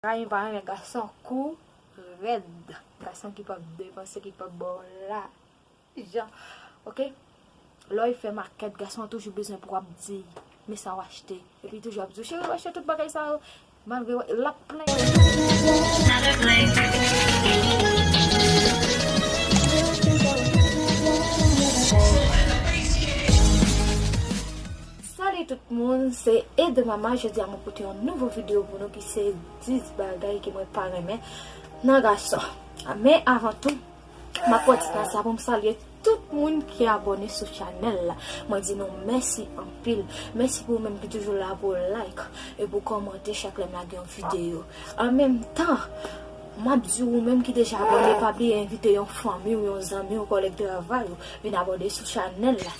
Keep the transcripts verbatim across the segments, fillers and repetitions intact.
Kay pa renmen gason kou rèd. Gason ki p ap depanse, ki p ap ba w lajan. Oke? Lè w fè makèt, gason an toujou bezwen pou w ap di men sa w achte. Epi toujou ap di w, cheri, w achte tout bagay sa yo. Malgre l ap plenyen. Salut tout moun, se Ede Mama. Jodi a mwen pote yon nouvo videyo pou nou ki se dis bagay ke mwen pa renmen nan gason. Men avan tou, m ap pwofite nan sa pou m salye tout moun ki abòne sou chanèl la. Mwen di nou mèsi anpil. Mèsi pou ou menm ki toujou la pou like e pou kòmante chak lè m lage yon videyo. An menm tan, m ap di ou menm ki deja abòne, pa bliye envite yon fanmi w, yon zanmi w, kòlèg travay ou vin abòne sou chanèl la.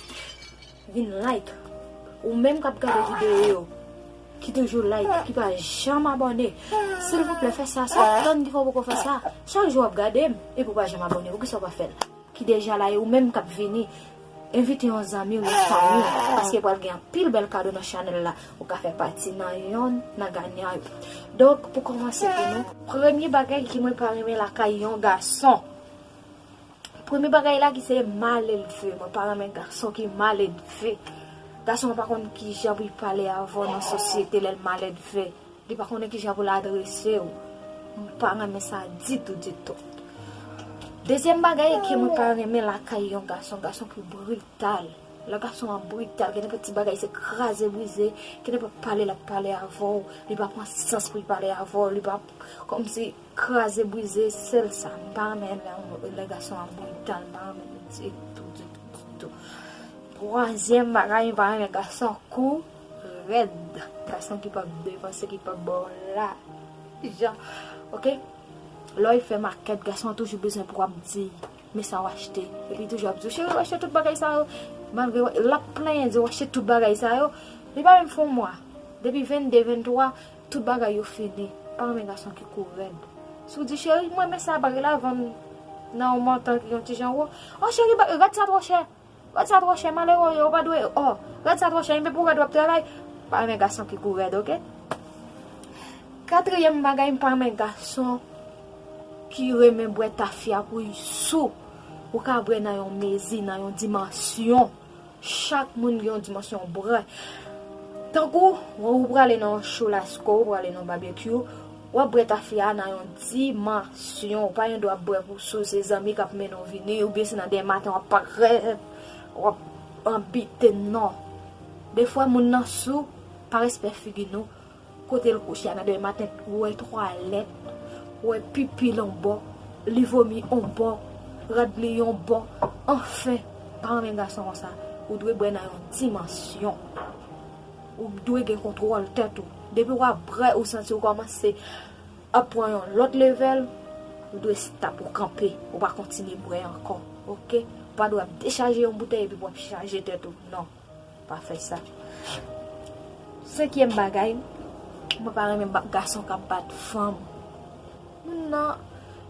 Vin like. Ou menm k ap gade videyo yo, ki toujou like, ki pa janm abòne, silvouplè, fè sa. Sa w ap tann ki fè w poko fè sa? Chak jou w ap gade m, epi w pa janm abòne. Poukisa w pa fè l? Ki deja la, e ou menm k ap vini, envite yon zanmi w, yon fanmi w, paske pral gen anpil bèl kado nan chanèl la. Ou ka fè pati nan yonn nan ganyan yo. Donk, pou kòmanse pou nou, premye bagay ki mwen pa renmen lakay yon gason. Premye bagay la ki se malelve. Mwen pa renmen gason ki malelve. Gason an pa konn kijan pou l pale avè w nan sosyete lè l malelve. Li pa konnen kijan pou l adrese w. Mwen pa renmen sa ditou, ditou. Dezyèm bagay ke mwen pa renmen lakay yon gason, gason ki brital. Lè gason an brital, gen nenpòt ti bagay se kraze brize, gen nenpòt pale l ap pale avè w, li pa pran sans pou l pale avè w, li pa kòmsi kraze brize, sèl sa. M pa renmen lè, lè gason an brital, m pa renmen li ditou, ditou, ditou. Twazyèm bagay, m pa renmen gason kou rèd. Gason ki p ap depanse, ki p ap ba w lajan. Oke? Lè w fè makèt, gason an toujou bezwen pou w ap di men sa w achte. Epi toujou ap di w, cheri, w achte tout bagay sa yo. Malgre l ap plenyen, di w achte tout bagay sa yo. Li pa menm fè yon mwa. Depi vennde, venntwa, tout bagay yo fini. Pa renmen gason ki kou rèd. Si w di, cheri, mwen renmen sa, bagay la vann nan yon montan ki yon ti jan wo. O cheri, ba- rèd sa twò chè. Rèd sa twò chè, malere w yo, w pa dwe, o, rèd sa twò chè, enben pou rèd w ap travay. Pa renmen gason ki kou rèd, oke? Katriyèm bagay, m pa renmen gason ki renmen bwè tafya pou l sou. Ou ka bwè nan yon mezi, nan yon dimansyon. Chak moun gen yon dimansyon bwè. Tankou, ou prale nan yon chou lasko, ou prale nan yon babekyou, w ap bwè tafya nan yon dimansyon. Ou pa gen dwa ap bwè pou sou, se zanmi k ap mennen w vini, oubyen se nan demen maten w ap parèt, w ap anbite, non. Defwa moun nan sou, pa respè figi nou. Kote l kouche a nan demen maten, ou wè twalèt, ou wè pipi l on bò, li vomi on bò, rad li yon bò. Anfen, pa renmen gason konsa. Ou dwe bwè nan yon dimansyon. Ou dwe gen kontwòl tèt ou. Depi w ap bwè, ou santi w kòmanse ap pran yon lòt levèl, ou dwe stop, ou kanpe, ou pa kontinye bwè ankò, oke? Ou pa dwe ap dechaje yon boutèy epi pou w ap chaje tèt ou, non. Pa fè sa. Senkyèm bagay, mwen pa renmen ba- gason k ap bat fanm. Moun nan,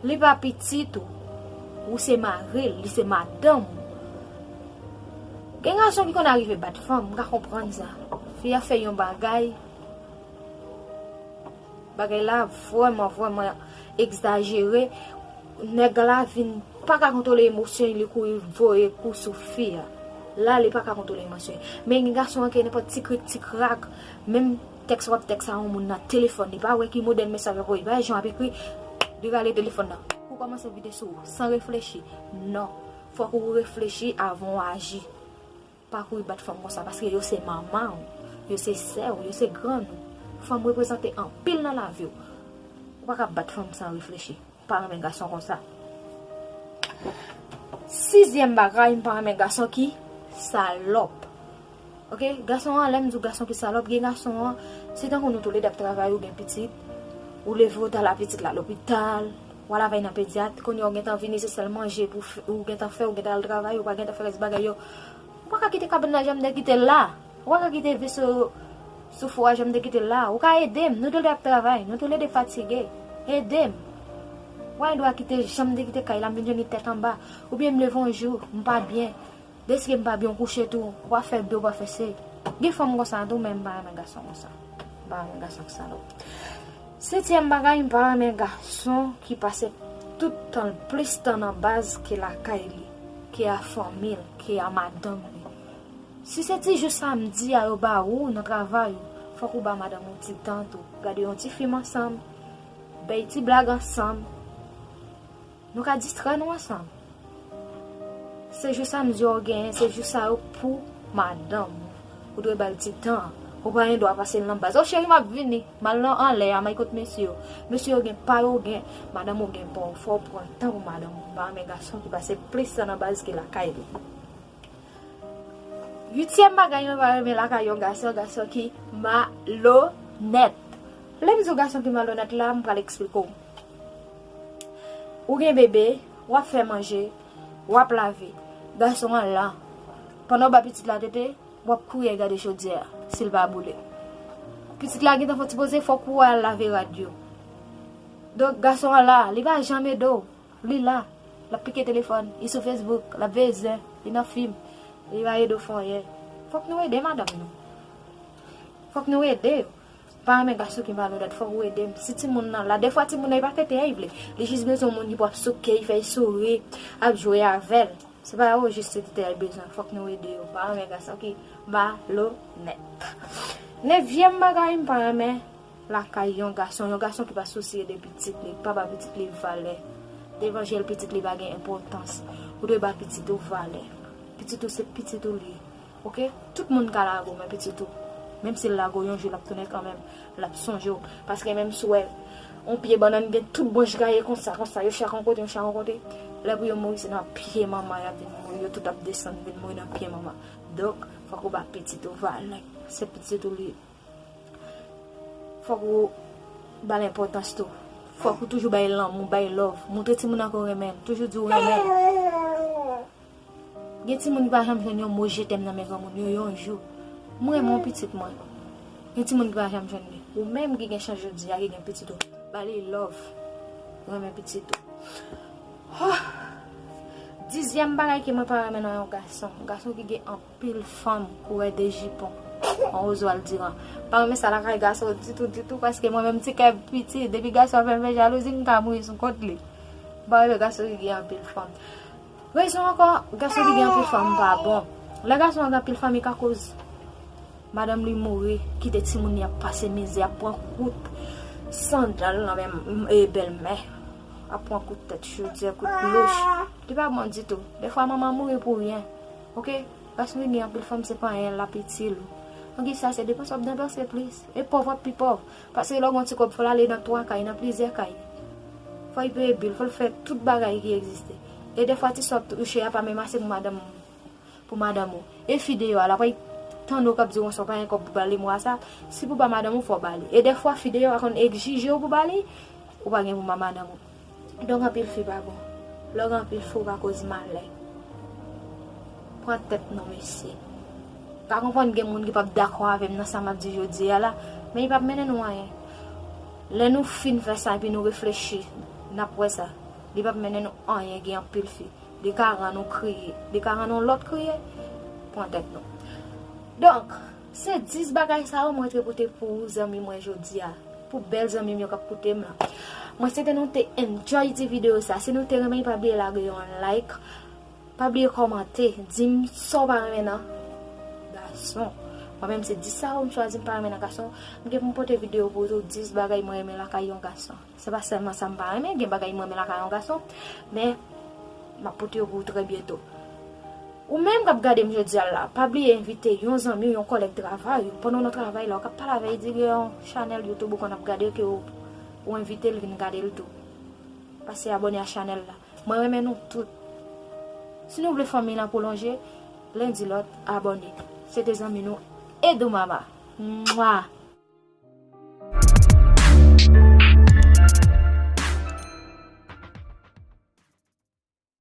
li pa pitit ou. Ou se mari l, li se madanm ou. Gen gason ki konn arive bat fanm, m ka konprann sa. Fi a fè yon bagay, bagay la vrèman, vrèman egzajere. Nèg la vin pa ka kontwole emosyon l, li kouri voye kou sou fi a. La, li pa ka kontwole emosyon l. Men gen gason an ke nenpòt ti krik, ti krak, menm tèks w ap tèks a yon moun nan telefòn, li pa wè ki modèl mesaj w ap voye, li pa wè jan w ap ekri, li rale telefòn nan. Ou kòmanse vide sou ou, san reflechi. Non. Fòk ou reflechi avan w aji. Pa kouri bat fanm konsa, paske yo se manman w, yo se sè w, yo se grann ou. Fanm reprezante anpil nan lavi w. Ou pa ka bat fanm san reflechi. Pa renmen gason konsa. Sizyèm bagay, m pa renmen gason ki salòp. Oke? Gason an, lè m di w gason ki salòp, gen gason an, se tankou nou toulède ap travay, ou gen pitit, ou leve, ou t al a pitit la lopital, w al avè l nan pedyat, kounye a ou gentan vini, se sèl manje pou f- ou gentan fè, ou gentan al travay, ou pa gentan fè rès bagay yo. Ou pa ka kite kabann nan janm de kite l la. Ou pa ka kite veso sou fou a janm de kite l la. Ou ka ede m. Nou toulède ap travay. Nou toulède fatige. Ede m. Ou pa gen dwa kite janm de kite kay la, m vin jwenn li tèt anba. Oubyen m leve yon jou, m pa byen. Deske m pa byen, ou kouche tou. Ou pa fè byen, ou pa fè se. Gen fanm konsa tou, men m pa renmen gason konsa. M pa renmen gason ki salòp. Setyèm bagay, m pa renmen gason ki pase tout tan l, plis tan nan baz ke lakay li, ke a fanmi l, ke a madanm li. Si se ti jou samdi a yo ba ou nan travay ou, fòk ou ba madanm ou ti tan tou. Gade yon ti fim ansanm, bay ti blag ansanm. Nou ka distrè nou ansanm. Se jou samdi yo genyen, se jou sa yo pou madanm ou. Ou dwe ba l ti tan. Ou pa gen dwa pase l nan baz. O cheri, m ap vini. M al nan anlè a, m al kot mesye yo. Mesye yo gen pa yo gen. Madanm ou gen pa w. Fò w pran tan pou madanm ou. M pa renmen gason ki pase plis tan nan baz ke lakay li. Uityèm bagay mwen pa renmen lakay yon gason, gason ki malonèt. Lè m di w gason ki malonèt la, m pral eksplike w. Ou gen bebe, w ap fè manje, w ap lave. Gason an la. Pandan w ba pitit la tete, w ap kouri al gade chodyè a, si l pa boule. Pitit la gentan fò ti poze, fòk ou al lave rad yo. Donk, gason an la, li pa janm ede w. Li la, l ap pike telefòn, li sou Facebook, l ap veye zen, li nan fim, li pa ede w fè anyen. Fòk nou ede madanm nou. Fòk nou ede yo. Pa renmen gason ki malonèt, fòk ou ede m. Si timoun nan la, defwa timoun nan, li pa tete, li vle. Li jis bezwen moun ki pou ap souke, fè l souri, ap jwe avè l. Se pa yo jis se tete, li bezwen. Fòk nou ede yo. Pa renmen gason ki malonèt. Nevyèm bagay, m pa renmen lakay yon gason, yon gason ki pa sousye de pitit li, ki pa ba pitit li valè. Devan je l, pitit li pa gen enpòtans. Ou dwe ba pitit ou valè. Pitit ou se pitit ou li ye. Oke? Tout moun ka lage w, men pitit ou, menm si l lage w yon jou, l ap tounen kanmenm. L ap sonje w. Paske menm si w wè yon pye bannann gen tout branch gaye konsa, konsa, yo chak yon kote, yo chak yon kote. Lè pou yo mouri, se nan pye manman y ap vin mouri. Yo tout ap desann, vin mouri nan pye manman. Donk, fòk ou ba pitit ou valè. Se pitit ou li ye. Fòk ou ba l enpòtans tou. Fòk ou toujou bay lanmou, bay love. Montre timoun nan ke w renmen l. Toujou di w renmen l. Gen timoun ki pa janm jwenn yon mo je t'aime nan men granmoun yo yon jou. M renmen w pitit mwen. Gen timoun ki pa janm jwenn li. Ou menm ki gen chans jodi a, ki gen pitit ou, ba li love. Renmen pitit ou. Oh! Dizyèm bagay ke mwen pa renmen nan yon gason. Gason ki gen anpil fanm koulè de jipon. An Oswald Durand. Pa renmen sa lakay gason ditou, ditou, paske mwen menm ti kè m piti, depi gason an fè m fè jalouzi, m ka mouri sou kont li. M pa renmen gason ki gen anpil fanm. Rezon ankò, gason ki gen anpil fanm pa bon. Lè gason an gen anpil fanm, li ka koz madanm li mouri, kite timoun li ap pase mizè, ap pran kout sandal nan men, e, bèlmè, ap pran kout tèt chodyè, kout ploch. Li pa bon ditou. Defwa manman mouri pou ryen. Oke? Gason ki gen anpil fanm se pa anyen l ap itil ou. Nan ki sa se depans w ap depanse plis. E pòv w ap pi pòv. Paske lè w gen yon ti kòb, fò l ale nan twa kay, nan plizyè kay. Fò l peye bil, fò l fè tout bagay ki egziste. E defwa ti sa w ap touche a pa menm ase pou madanm ou. Pou madanm ou. E fi deyò a, l ap tande w k ap di w konsa w pa gen kòb pou ba li mwa sa. Si pou ba madanm ou, fò w ba li. E defwa fi deyò a konn egzije w pou ba li, ou pa gen pou ba madanm ou. Donk anpil fi pa bon. Lè w gen anpil fi, ou ka koz malè. Pran tèt nou, mesye. M ka konprann gen moun ki p ap dakò avè m nan sa m ap di jodi a la, men li p ap mennen nou anyen. Lè nou fin fè sa epi nou reflechi, n ap wè sa. Li p ap mennen nou anyen, gen anpil fi. Li ka rann ou kriye. Li ka rann yon lòt kriye. Pran tèt nou. Donk, se dis bagay sa yo mwen te pote pou ou, zanmi mwen, jodi a. Pou bèl zanmi m yo k ap koute m la. Mwen swete nou te enjoy ti videyo sa. Si nou te renmen, pa bliye lage yon like. Pa bliye kòmante. Di m sa w pa renmen nan gason. Mwen menm se dis sa yo m chwazi m pa renmen nan gason. M gen pou m pote videyo pou ou tou, dis bagay mwen renmen lakay yon gason. Se pa sèlman sa m pa renmen, gen bagay m renmen lakay yon gason, men m ap pote yo pou ou trè byento. Ou menm k ap gade m jodi a la, pa bliye envite yon zanmi w, yon kòlèg travay ou, pandan w nan travay la, ou k ap pale avè l, di gen yon chanèl YouTube ou konn ap gade ke ou, ou envite l vin gade l tou. Pase abòne a chanèl la. Mwen renmen nou tout. Si nou vle fanmi lan pwolonje, len di lòt, abòne. Se te zanmi nou, Edo Mama. Mwa!